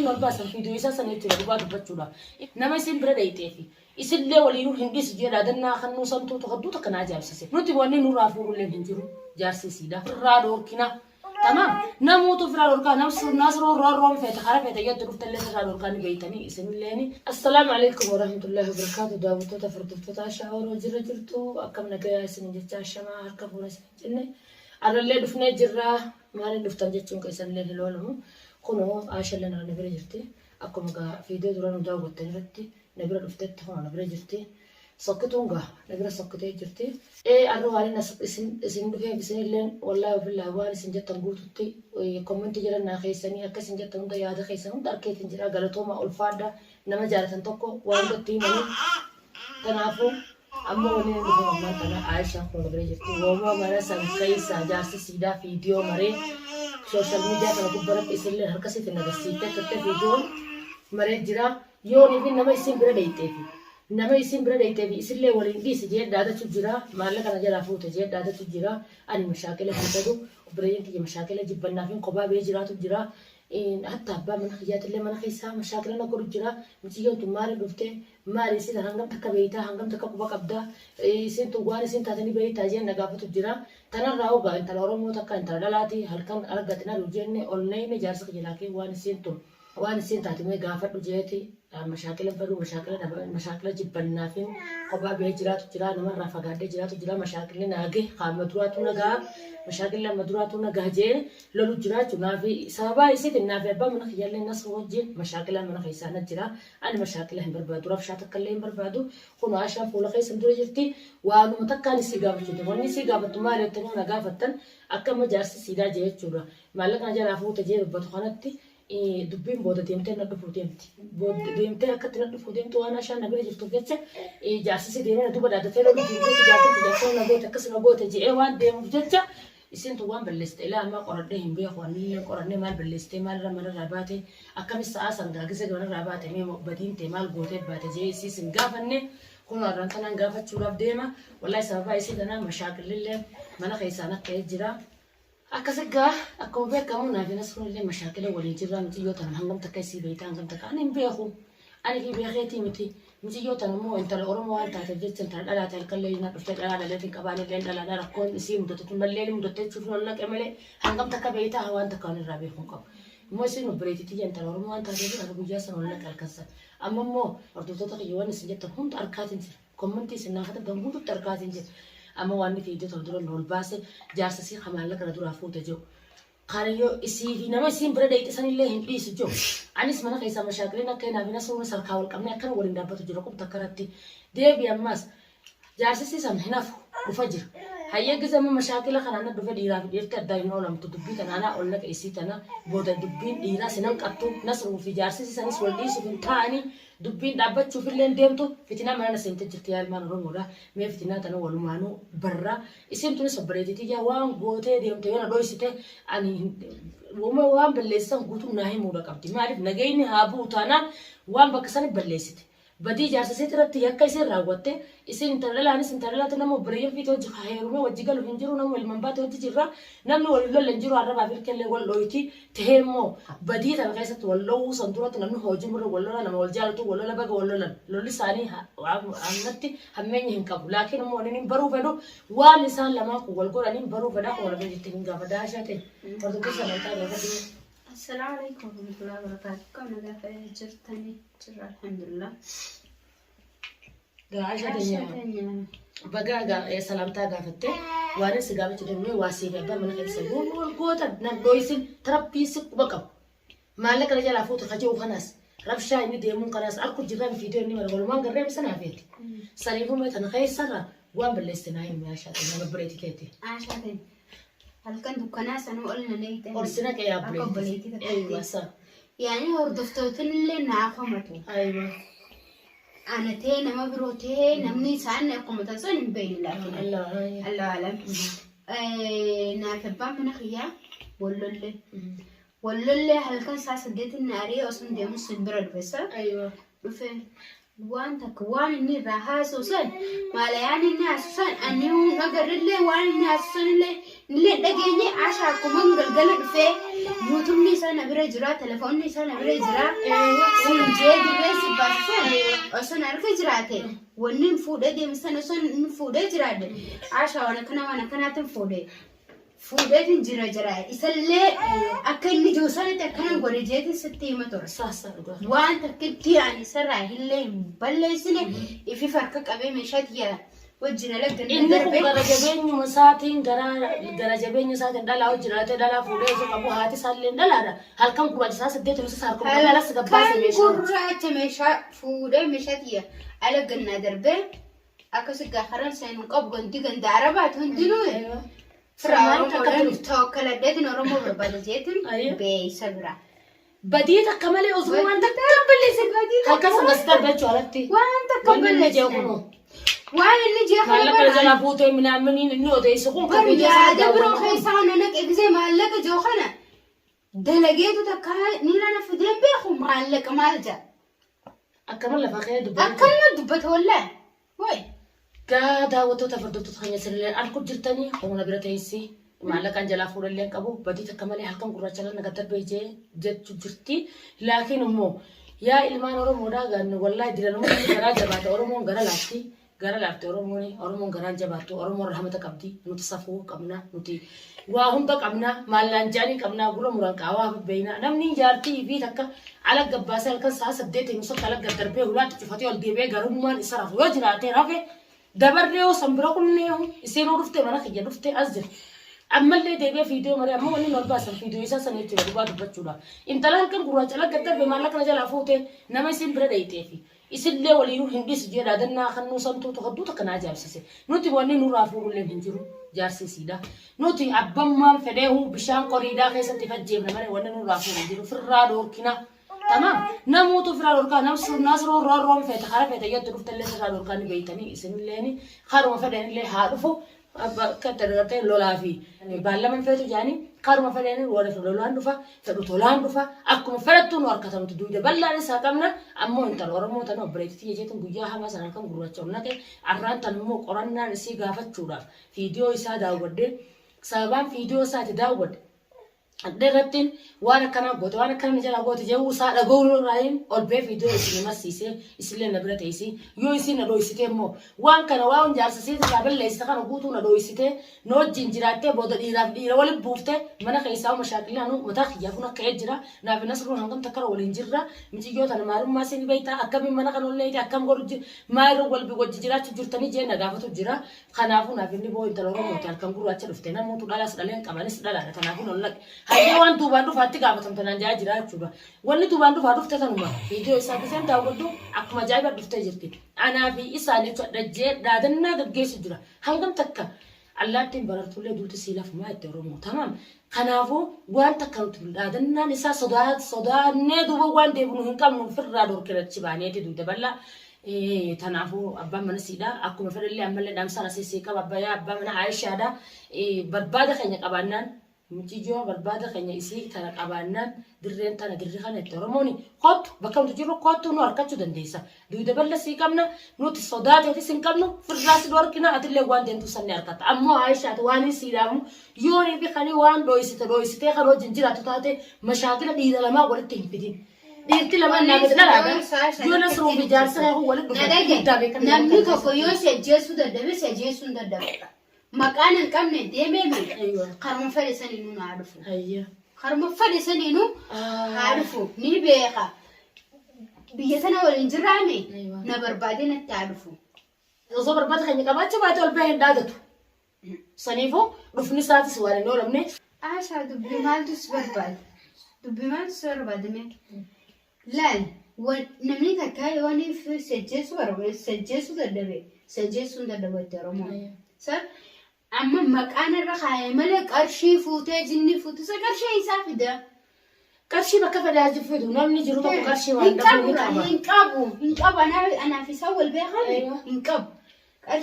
inni ol baasan viidiyoo isaa sana jechuudha dhugaa dubbachuudhaaf. Nama isin bira dhayxee fi isillee waliinuu hin dhiisu jee dhaadannaa kannuu santuutu hedduu takka na ajaa'ibsiise. Nuti wanni nurraa fuudhulleen hin jiru jaarsi isiidha. Irraa dhoorkina. Tamaam namuutu ofirraa dhorkaa nasroo roorroon feete kara feete yoo itti dhuftellee sirraa dhorkaa ni beeytanii isinilleeni. Assalaamu alaikum warahmatullahi wabarakaatu daawwattoota hordoftoota Ashaa Oroo jirra jirtu akkam nagayaa isin jecha ashamaa harka fuuna isin jenne arrallee dhufnee jirra maaliin dhuftan jechuun keessanillee hin oolamu kunoo Ashallee na bira jirti akkuma gaa viidiyoo dura nu daawwattan irratti na bira dhuftetti kunoo na bira jirti. Sokkituun gaa na bira sokkitee jirti. Ee arra waanin as isin isin dhufeef isinilleen wallaahi wabillaahi waan isin jettan guututti kommentii jala naa keessanii akka isin jettan hunda yaada keessan hunda arkeetiin jira galatoomaa ulfaadha nama jaalatan tokko waa hunda itti himanii kanaafuu amma wanni inni dhufeef ammaan tana Aayishaan kun na bira jirti wooma mana san keessaa jaarsi siidaa fiidiyoo maree sooshaal miidiyaa kana gubbaratti isinilleen harka isiitiin agarsiiftee turte fiidiyoon maree jira Yoonii fi nama isiin bira dheyxee fi nama isiin bira dheyxee fi isillee waliin dhiisi jee dhaadachu jira maallaqa na jalaa fuute jee dhaadachu jira ani mashaakila hin fedhu obboleeyyan tiyya mashaakila jibbannaafin kophaa bee jiraatu jira hatta abbaa mana kiyyaatillee mana keessaa mashaakila na godhu jira miciyyoon tun maali dhufte maali isiin hangam takka beeytaa hangam takka quba qabda isiin tun waan isiin taate ni beeytaa jeen na gaafatu jira tanarraa ogaa intala oromoo takka intala dhalaati halkan argate na jenne ol neyne jaarsa kiyya laakiin waan isiin tun Waan isiin taate mee gaafadhu jeeti mashaakila hin fedhu mashaakila dhaba mashaakila jibbannaafin kophaa bahee jiraatu jira namarraa fagaadhee jiraatu jira mashaakilli naa gahe ka amma duraatu na gaha mashaakilli amma duraatu na gaha jee lolu jira jechuudha naafi sababaa isiitiin naafi abbaa mana kiyyaallee nasru wajjin mashaakila mana keessaa na jira ani mashaakila hin barbaadu rabshaa takka illee hin barbaadu kun Aashaan fuula keessan dura jirti waanuma takkaan isii gaafachuu wanni isii gaafattu maali jettanii na gaafattan akka amma jaarsi siidaa jee jechuudha maallaqa na jalaa fuute jee dubbatu kanatti dubbiin booda deemtee na dhufuu deemti. Booda deemtee akkatti na dhufuu deemtu waan ashaan na bira jirtuuf jecha jaarsisi deemee na duuba dhaaddatee loluu jiru jecha jaartiin jaartiin na goote akkas na goote je'ee waan deemuuf jecha isiin tun waan balleessite ilaa ammaa qoradhee hin beeku anillee qorannee maal balleessitee maalirra manarraa baate akkamis sa'aa san gaagisa manarraa baate mee badiin tee maal gootee baate je'ee isiis hin gaafanne kun har'aan tanaan gaafachuudhaaf deema wallahi sababaa isii tanaa mashaaqillillee mana keessaan akka jira. Akkas egaa akkuma beekamu naafi Nasruun illee mashaakila waliin jirra miciyyoo tana hangam takka isii beekta hangam takka ani hin beeku ani fi beekeetii miti miciyyoo tana immoo intala Oromoo waan taateef jecha intala dhalaate halkan na dhuftee dhalaa dhaleetiin qabaan illee dhalaadha rakkoon isii mudate tun nallee ni mudatte jechuuf ol naqe malee hangam takka beektaa waan takka waan irraa beeku hin qabu. Immoo isiin obboleettii tiyya intala Oromoo waan taateef ani guyyaa sana ol naqe halkan sana. Amma immoo hordoftoota kiyya waan isin jettan hunda harkaatiin jira. Kommentii isin naa katabdan guututti argaatiin jira. Amma waan inni fiidiyoo tana dura ol baase jaarsa isii ka maallaqa na duraa fuute jiru. Kana yoo isii fi nama isiin bira dhayxe sanillee hin dhiisu jiru. Anis mana keessaa mashaakiliin akka hinaa fi nasuunis harkaa wal qabnee akkana waliin dhaabbatu jira qubta akkanatti. Deebi ammas jaarsi isii san hin hafu dhufa jira. Hayyee gize amma mashaakila kanaan na dhufe dhiiraa fi dhiirti addaan hin oolamtu dubbii tana anaa ol naqa isii tana booda dubbiin dhiiraa sinan qattu nasruu fi jaarsi isii sanis wal dhiisuuf hin taa'anii Dubbiin dhaabbachuufillee hin deemtu fitinaa mana na seente jirti yaa ilmaan Oromoodha. Mee fitinaa tana walumaanuu barra. Isiin tunis obboleettii tiyya waan gootee deemte yoo na dhoysite ani waan balleessan guutuu naa himuudha qabdi. Maaliif nageenyi haa bu'u taanaan waan bakka sani balleessite. Badii jaarsa isiit irratti yakka isiin raawwatte isiin intala dhalaanis intala dhalaatti nama obboleeyyan fiite hojii ka heerumee wajji galu hin jiru nama ilman baate hojii jirra namni wal hin lolle hin jiru arrabaa fi ilkellee wal dhoyti Tahee immoo badii tana keessatti wal dhowwuu san duratti namni hojii murra wal lola nama wal jaalatu wal lola baga wal lolan lolli isaanii ammatti hammeenya hin qabu laakiin immoo inni hin baruu fedhu waan isaan lamaan kun wal godhaniin baruu fedha kun wal jirti hin gaafa daashaa ta'e hordoftoota sagantaa gaafadhu. Assalaamu alaikum warahmatullahi wabarakatuh. Akkam nagaa fayyaa jirtanii jirra alhamdulillah. Gaasha teenya bagaa salaamtaa gaafatte waan si gaafachuu deemee waa siif abbaa mana keessa wal goota nan dho'isin tarabbii si quba qabu. Maallaqa na jalaa fuute ka jiru kanaas rabshaa inni deemuun kanaas arku jirran viidiyoo inni mara walumaan garree bisa naa feeti. Saniifuu mee tana keessarra waan balleessite naa himi Aashaa teenya babbareetii teeti. Aashaa teenya. Halkan dukkanaa sanuu ol na neeyte. Ol si naqe yaa Akka obboleettii obboleettii. Eeywa takkaatti. sa. Yaani hordoftootnillee naa komatu. Aywa. Ana ta'ee nama biroo ta'ee namni isaan komatan sun hin beeknu laakiin. Allah. Allah alam. Naaf abbaan mana kiyyaa wallollee. Wallollee halkan isaa 8 na ari'ee osoo hin deemu sin bira dhufe sa. Aywa. Dhufe. Waan takka waan inni irraa haasa'u san maalayaan inni haasa'u san ani hin agarrellee waan inni haasa'u san illee illee hin dhageenye. Asha akkuma galgala dhufee yuutumni isaa na bira jira, telefoonni isaa na bira jira, hunjee dirree si baasu san osoo na harka jiraate, wanni hin fuudhee deemu san osoo hin fuudhee jiraadhe, Asha waan akkana waan akkanaatiin fuudhee fuudheetiin jira jira isallee akka inni jiru sanitti akkana godhe jeetiin sitti hima ture. Saasaa dhugaa. Waan takkitti ani isarraa illee hin balleessine, ifif harka qabee meeshaa tiyya wajjin ala ganda Inni kun darbe. gara jabeenyuma isaatiin, gara jabeenya isaatiin dhalaa hojii jiraatee dhalaa fuudhee osoo qabu, haati isaallee dhalaadha. Halkan gurraacha isaa 8 nusa harkuma qabee alas gabbaase Halkan meeshaa. gurraacha meeshaa fuudhee meeshaa tiyya ala gannaa darbee akkasi gaafaran seenuu qabu, gandi ganda arabaati hundinuu fira Maal takka Oromoodhaan turte? tokkaladheetiin Oromoo barbaada jeetiin Ayyo. beeysa bira. Badii takka malee osoo waan takka hin balleessin. Badii takka Halkan sana as darbe jechuudha alatti. Waan takka Wanni inni jee balleessin. kunoo. Waan inni jee kana Maallaqa bara jalaa fuutee minaaminiin inni odeessu kun bar kan biyya sana yaada biroo daawwannu kun. keessaa na naqe gisee maallaqa joo kana dalageetu takka niila na fideen beeku maallaqa maal jaa. Akkama lafa kee dubbatu. Akkanuma dubbata wallaahi. Wayi. Gaa daawwattoota hordoftoota keenya sirriileen arku jirtanii humna bira teessi maallaqaan jalaa fuudhallee hin qabu, badii takka malee halkan gurraacha irra naga darbee jee jechu jirti. Laakiin immoo yaa ilmaan Oromoodhaa gaan wallaahi dilanuma garaa jabaata. Oromoon gara laafti, gara laafti. Oromoon, Oromoon garaan jabaattu, Oromoon rahmata qabdi. Nuti safuu qabna, nuti waa hunda qabna, maallaan jaanii qabna, gurra muran qaawaa beeyna. Namni jaartii fi takka ala gabbaasee halkan sa'a 8 musakka ala gad darbee hulaatti cufatee ol deebi'ee garummaan isa rafu yoo jiraatee rafe dabarree yoo san bira qunneehu iseenuu dhufte mana kiyya dhufte as jira. Ammallee deebi'ee fiidiyoo malee amma wanni nu ol baasan fiidiyoo isaa sana jechuudha dhugaa dubbachuudha. Intala halkan gurraacha ala gad darbe maallaqa na jalaa fuute nama isin bira dhayxee fi isillee waliinuu hin dhiisu jee dhaadannaa kannuu santuutu hedduu takka na ajaa'ibsiise. Nuti wanni nurraa fuudhullee hin jiru jaarsi isiidha. Nuti abbammaan fedheehu bishaan qoriidhaa keessatti fajjeefna malee wanni nurraa fuudhu hin jiru. Firraa dhoorkina. Tamaam namuutu firraa dhoorkaa nasroo roorroon feete kara feete yoo itti dhuftellee sirraa dhoorkaa ni beeytanii isinilleen karuma fedhanillee haa dhufu. Akka itti agartee lolaa fi baallaman feetu jaanii karuma fedhanii warra fedhu lolaan dhufa, fedhu tolaan dhufa, akkuma fedhattuu nu harkata. Nuti duuda bal'aan isaa qabna. Ammoo intala Oromoo tana obboleettii tiyya jeetiin guyyaa hamaa sana halkan gurraacha ol naqe. Arraan tan immoo qorannaan isii gaafachuudhaaf fiidiyoo isaa daawwadhe. Sababaan fiidiyoo isaati daawwadhe irrattiin waan akkanaa goote, waan akkanaa na jalaa goote jedhuu isaa dhaga'uu irraayin ol ba'ee fiidiyoo isin marsiisee isillee na bira teessee yoo isin na dhooysitee immoo waan kana waan jaarsa isiit irraa balleessite kana guutuu na dhooysitee na wajjin jiraattee booda dhiiraaf dhiira waliin buuftee mana keessaa mashaakilaa nu mataa kiyyaafun akka ka'ee jira. Naaf Nasruun hangam takkara waliin jirra. Miciyyoo tana maalummaa isin beektaa, akkamiin mana kana ol leeyte, akkam godhu maal wal wajji jiraachuu jirtanii jee na gaafatu jira. Kanaafuu naaf inni boo intala Oromooti halkan gurraacha dhufte namoota dhalaas dhaleen qabanis dhalaadha. Kanaafuu nan laqe. Hayyee waan duubaan dhufaatti gaafatamte naan jaa jira jechuudha. Wanni duubaan dhufaa dhufte tanuma viidiyoo isaa giseen daawwadhu akkuma ajaa'ibaa dhuftee jirti. Anaa fi isaan jechuudha dhajjee dhaadannaa gaggeessu jira. Hangam takka allaattiin barartullee duuti sii lafumaa itti Oromoo. Tamaam. Kanaafuu waan takka nuti dhaadannaan isaa sodaannee duuba waan deebinu hin qabnu, ofirraa dhorkina achi baaneeti duuda bal'aa. Tanaafuu abbaan mana siidha. Akkuma fedhallee ammallee dhaamsaan asii sii qaba. Abbaa yaa abbaa mana Aayishaadha. Barbaada keenya qabaannaan, muciyyoo barbaada keenya isii tana qabaannaan, dirreen tana dirri kana itti Oromoon kottu, bakka nuti jirru kottu, nu harkachuu dandeessa. Duuda bal'a sii qabna, nuti sodaateetis hin qabnu, firraa si dhorkina, atillee waan deemtu san ni harkatta. Ammoo Aayishaati waan sii dhaamu yoonii fi kanii waan dhooysite dhooysitee kan wajjin jiraattu taate mashaakila dhiira lamaa walitti hin fidin. Dhiirti lamaan naa gadi dhalaadha. Yoo Nasruu fi jaarsa kee kun walitti dhufan guddaa beekan. Namni tokko yoo si ajjeesuu dadhabe, si ajjeesuu hin dadhabu. Maqaan hin qabne deemee mi? Aywa. Karuma fedhe saniinuu naa dhufu. Hayya. Karuma fedhe saniinuu haa dhufu. Ni beeka. Biyya tana waliin jirraame Aywa. na barbaadee natti haa dhufu. Osoo barbaada keenya qabaachuu baate ol bahee hin dhaadatu. Saniifuu dhufni isaatis waan hin oolamne. Ashaa, dubbii maaltu si barbaade? Dubbii maaltu si barbaade mee? Laal, namni takka yoo inni si ajjeesuu barbaade, si ajjeesuu dadhabe, si ajjeesuu hin dadhabu itti Oromoon. Sa amma maqaan irra kaa'e malee qarshii fuutee jinni fuutee isa qarshii isaa fida. Qarshii bakka fedhaa fidu, namni jiru tokko qarshii waan Hin dhabu ni qabu, qaba. hin qabu, hin qabu, anaaf isaa wal beekame Aywa. hin qabu.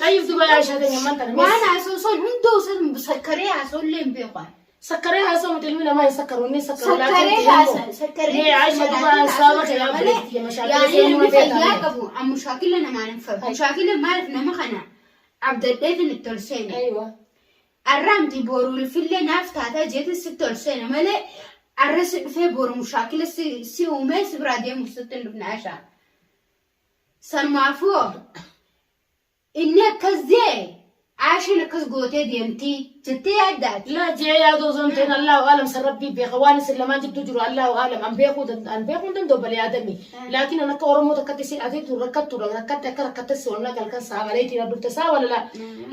Tayyib duba Aishaa teenya ammaan tana Waan haasoo sun hunduu sun sakkaree haasoo illee hin beeku. Sakkaree haasa'u miti ilmi namaa hin sakkaru inni sakkaru Sakkaree haasa sakkaree Mee Aisha duba ansaaba kee yaa buleetti mashaakila yaani seenuu namni na fayyaa beekaa. qabu an mushaakila namaan hin fayyadu. Mushaakila maaliif nama kana abdadheetiin itti ol seene. Aywa. Arraamti boru ulfillee naaf taataa jeetiin sitti ol seene malee arra si dhufee boru mushaakila si si uumee si biraa deemuuf sitti hin dhufne Aisha. Sanumaafuu Inni akkas jee Aashaan akkas gootee deemtii jettee yaadda ati? Laa jee yaaduu osoo hin ta'in Allahu aalam san rabbii beeka waan isin lamaan jidduu jiru Allahu aalam an beekuu danda an beekuu hin danda'u bali aadami laakiin an akka Oromoo takkatti isin ati tun rakkattuudha rakkatte akka rakkatte si ol naqa halkan saa maleetiin dhufte saa walala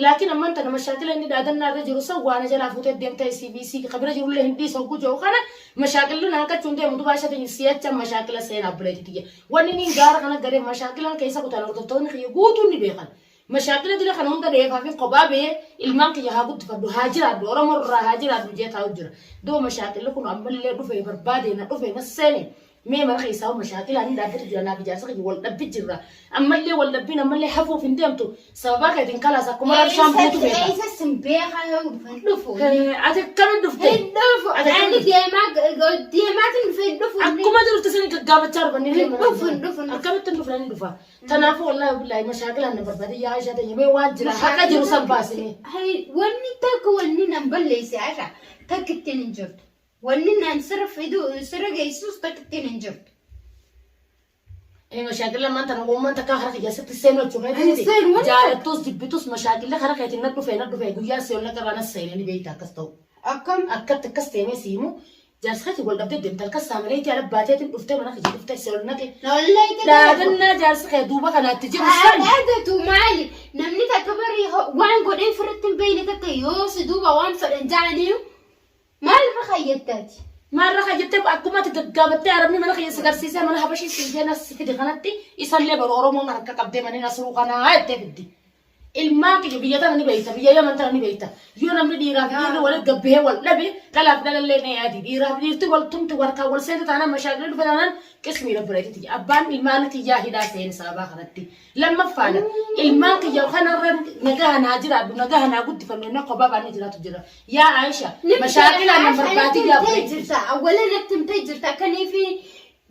laakiin amman tana mashaakila inni dhaadannaa irra jiru san waana jalaa fuutee deemtee isii fi isii kabira jirullee hin dhiisa hogguu jiru kana mashaakilli na hanqachuu hin deemu dubaa ishatiin si'acha mashaakila seenaa obboleettii tiyya Wanni niin gaara kana galee mashaakilaan keessa kutan hordoftoonni kiyya guutuun ni beekan. Mashaakila dila kana hunda dheefaafin kophaa bahee ilmaan kiyya haa guddifadhu haa jiraadhu Oromoo irraa haa jiraadhu jee taa'u jira. Doo mashaakilli kun ammallee dhufee barbaade na dhufee na seene mee mana keessaa hoo mashaakilaan hin dhaabbatu jira naaf ijaarsa kiyya wal dhabbi jirra. Ammallee wal dhabbiin ammallee hafuuf hin deemtu sababaa keetiin kalaas akkuma rabshaan buutu beeka. Eessa sin beekaa yoo dhufan dhufu. Ati akkamiin dhufte? Hin dhufu. Ati akkamiin Ani dhufte? deemaa deemaatiin dhufe hin dhufu. Akkuma jirtu isin gaggaafachaa dhufan ni Hin dhufu, hin dhufu, hin dhufu. Akkamitti hin dhufne ni dhufa. Kanaafuu wallaahi billaahi mashaakilaan na barbaade yaa Aishaa ta'e mee waan jira haqa jiru san baasine. Hay, Wanni takka wanni nan balleesse Aisha takka ittiin hin jirtu. Wanni nan sirra fidu sirra geessisus takka ittiin hin jirtu. Ee mashaakila ammaan tana uumman takkaa karaa kiyya sitti seenuu jechuudha. Hin seenu, wanni Jaalattus jibbitus mashaakilli karaa keetiin na dhufe na dhufe guyyaa si ol naqarraa na seene ni beekta akkas ta'u. Akkam? Akkatti akkas ta'ee si himu jaarsa keetiin wal dhabdee deemte halkan saamaleetii ala baateetiin dhuftee mana kiyya dhuftee si ol naqe. Lollee itti Dhaadannaa jaarsi kee duuba kanaatti jiru san. Dhaadatu maali? Namni takka bari waan godhee ofirratti hin beekne takka yoo si duuba waan fedhan ja'anii Maal irra kaayyatte ati? Maal irra kaayyatte akkuma ati gaggaabattee arabni mana kiyya si garsiisee mana habashii si fidee nas si fide kanatti isallee baru Oromoon harka qabdee manneen asiruu kanaa jettee fiddi. Ilmaan kiyya biyya tana ni beekta biyya Yaman tana ni beekta. Yoo namni dhiiraaf dhiirri walitti gabbihee wal dhabe dhalaaf dhalallee ni yaadi. Dhiiraaf dhiirti wal tumti warkaan wal seente taanaan mashaakilli dhufe taanaan qismii rabbireetiti. Abbaan ilmaan kiyyaa hidhaa seene sababaa kanatti. Lammaffaadha ilmaan kiyya kanarra nagaha naa jiraadhu nagaha naa guddifannu inni kophaa baanee jiraatu jira. Yaa Aisha, mashaakilaa nan barbaadin yaa Natti obboleettii. jirta. Awwala natti himtee jirta. Akkanii fi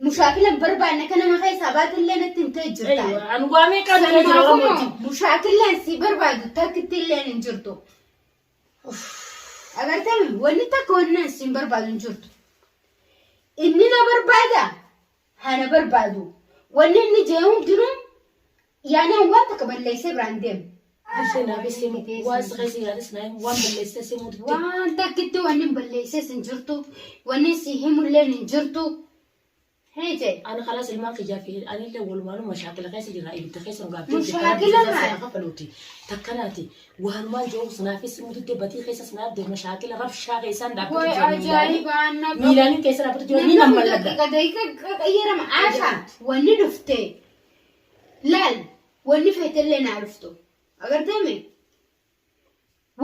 mushaakila hin barbaanne akka nama keessaa baatellee natti himtee jirta. Aywa, an waa meeqaa ta'ee jira Oromoo wajjin. Mushaakilaan si barbaadu takkitti illee hin jirtu. Agartee wanni takka wanni ani si barbaadu hin jirtu. Inni na barbaada haa na barbaadu. Wanni inni jee hundinuu yaani an waan takka balleessee biraan deemu. Dursee naafis himu, waan si keessa yaades naa himu, waan balleessites himuu didde. Waan takkitti wanni hin balleesses hin jirtu. Wanni si himullee hin jirtu. Hee Ani kalaas ilmaan kiyyaa fi anillee walumaanuu mashaakila keessa jirra ibidda keessa nu gaaftee jirta. Mushaakila Rabbi maal? jazaa kafaluuti. Takkanaati waanumaan jiru sanaafis himuu didde batii keessa sanaaf deema mashaakila rabshaa keessaan dhaabbatu Way jira miilaanii. ajaa'iba anna Miilaanii keessa dhaabbatu jira ni Namni kun nammalladha. daqiiqa daqiiqa qayyarama. Aasha wanni dhufte laal wanni feetellee naa dhuftu. Agartee mee?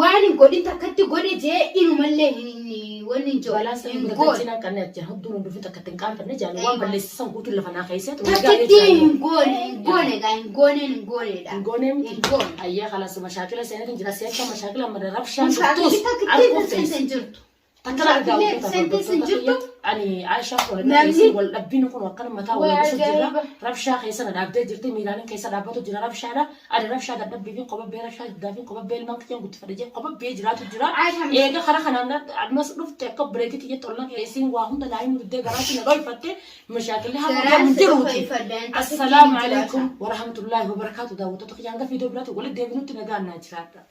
Waan hin godhin takkatti godhe jee inumallee hin wanni hin jiru. Balaa sana Hin hunda goone. galchee naan qannee achi hodduun hundufin takka ittiin qaanfanne jaalu waan balleessisan guutuun lafa naa keessee ture. Takkitti hin goone hin goone gaa hin gooneen hin gooneedha. Hin goonee miti. Hin goone. Ayyee kalas mashaakila seenatiin jira si'acha mashaakila mada rabshaan Mushaakilli dhuftus takkitti arguuf hin teessi. hin jirtu. Takka argaa Mushaakilli hordoftoota sentis hin jirtu. Ani Aishaa kun Namni- wal dhabbiin kun akkana mataa wal Way dhufu jira. ajaa'iba. Rabshaa keessa na dhaabdee jirti miilaanin keessa dhaabbatu jira rabshaadha. Ani rabshaa dadhabbii fi qobabbee rabshaa diddaa fi qobabbee ilmaan kiyyaan guddifadhe jee qobabbee jiraatu jira. Aishaa Eega karaa kanaan ammas dhufte akka obboleettii kiyyatti ol na keessin waa hunda naa himuu diddee garaatti na dhoyfatte mashaakilli hamma Garaan hin si jiruuti. dhoyfadha, hin Assalaamu jiraata. alaikum warahmatullaahi wabarakaatu daawwattoota kiyyaan gafii iddoo biraatti walitti deebinutti nagaan naa jiraadha.